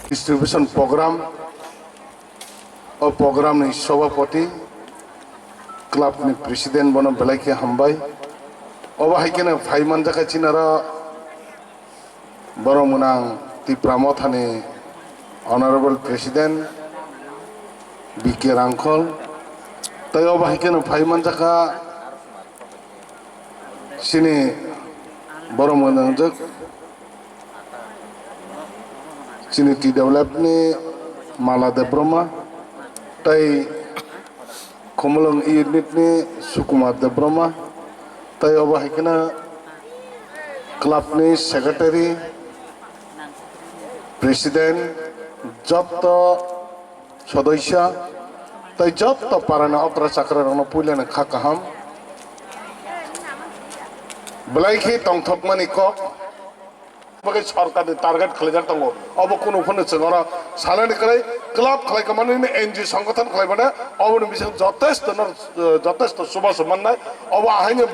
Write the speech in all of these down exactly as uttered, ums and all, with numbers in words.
Distribution program, o program ni sobhapoti, club ni president bono belai khe hambai. Obo hai kheno phai manjakha chinaro. Borok mwnang Tipra Mothani Honorable President B K Rangkhol, tei obo hai kheno phai manjakha chini borok mwnangjak chini T W F ni Mala Debbarma tei Khumulwng unit ni Sukumar Debbarma, tei obo hai kheno club ni secretary, president, jotto sodosya, tei jotto para ni okra chakra rok no puila ni kha kaham. Belai khe tongthokmani kok. Bagwi sorkarni target khwlaijak tongo. Obo kunu phano chwng oro sanani kwrwi, club khwlai kwmani, N G O songothan khwlai mano, oboni bising jotesto nor-, jotesto chubachu mannai. Obo ahaino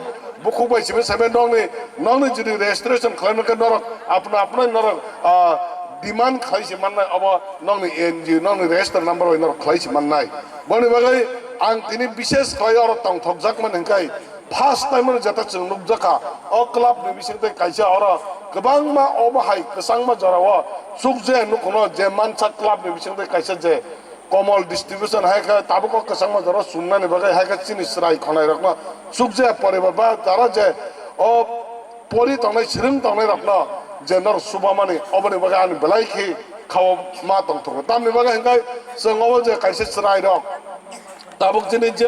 bukhuk bai simi saibai nokni, nokni jodi registration khwlai mankhe norok apna apnai norok, ah, demand khwlai se mannai, obo nokni N G O, nokni register number bai norok khwlai se mannai. Boni bagwi ang tini bishes khwlai oro tongthokjak mani hwnkhe, first time-o jeta chwng nukjakha, o club ni bisingtwi kaisa oro kwbangma obo hai kwchangma jorao chukjaya nukhungno, je mansa club ni bisingtwi kaisa je komol distribution hai khe tabuk o kwchangma jorao chumnani bagwi hai khe chini chwrai khwnairokno chukjaya poribar ba jara je o pori tongnai, swrwng tongnairokno je norok chubamani, oboni bagwi ani belai khe khao ma tongthogo. Tamni bagwi hwnkhe chwng obo je kaisa chwrairok tabuk chini je